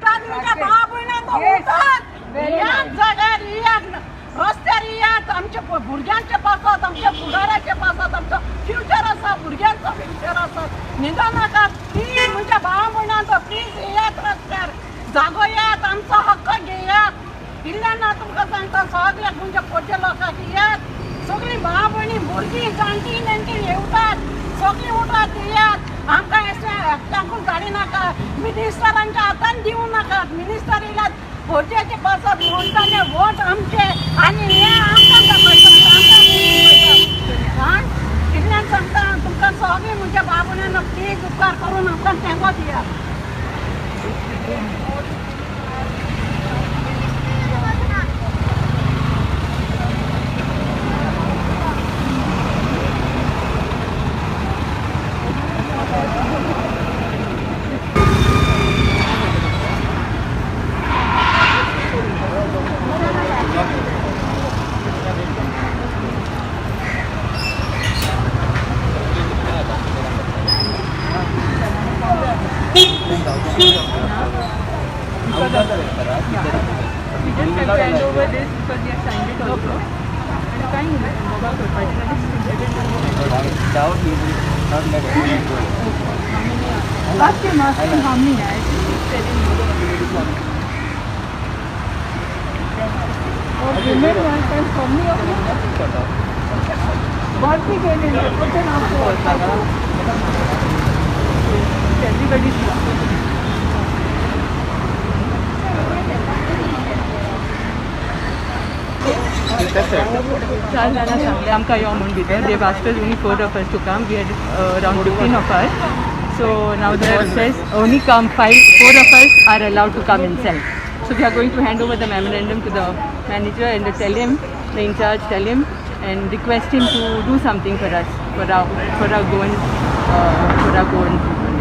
उठात म्हणजे भाव भयणांनो उठात, यात जाग्यार येयात, रस्त्यार येयात. आमच्या भुरग्यांचे पासत, आमच्या फुडाराचे पासत, आमचो फ्युचर आसा, भुरग्यांचो फ्युचर आसा. न्हिदो नाकात प्लीज, म्हणजे भाव भयणांनो प्लीज येयात रस्त्यार, जागो येयात, आमचो हक्क घेयात. इल्ल्यान ना तुमकां सांगता, सगळ्याक म्हणजे पोरच्या लोकांक येयात, सगळीं भाव भयणी भुरगीं जाणटीं नेणटीं येवतात, सगळीं उठात येयात. आमकां अशें एकट्यांकूच धाडी नाका, मिनिस्टरांच्या हातान दिवं नाकात. मिनिस्टर येयल्यात पोरचेचे पासत म्हणटाले वोट आमचे आनी हे आमकां दाखयतात, आमकां दाखयतात. इतल्यान सांगता तुमकां सगळीं म्हणजे भाव भयणांनो प्लीज उपकार करून आमकां तेंको दियात. We just have to hand over this because we have signed it also. And kind mobile Ask him how many. Or women one time how many of you? Barfi gele put an Everybody's चार जाणां सांगलें आमकां यो म्हूण भितर. They asked us only 4 of us to come. We had around 15 of us. So now the says only come 4 of us are allowed to come inside. So we are going to hand over the memorandum to the manager and tell him, the in charge, tell him and request him to do something for us, for our Goan people.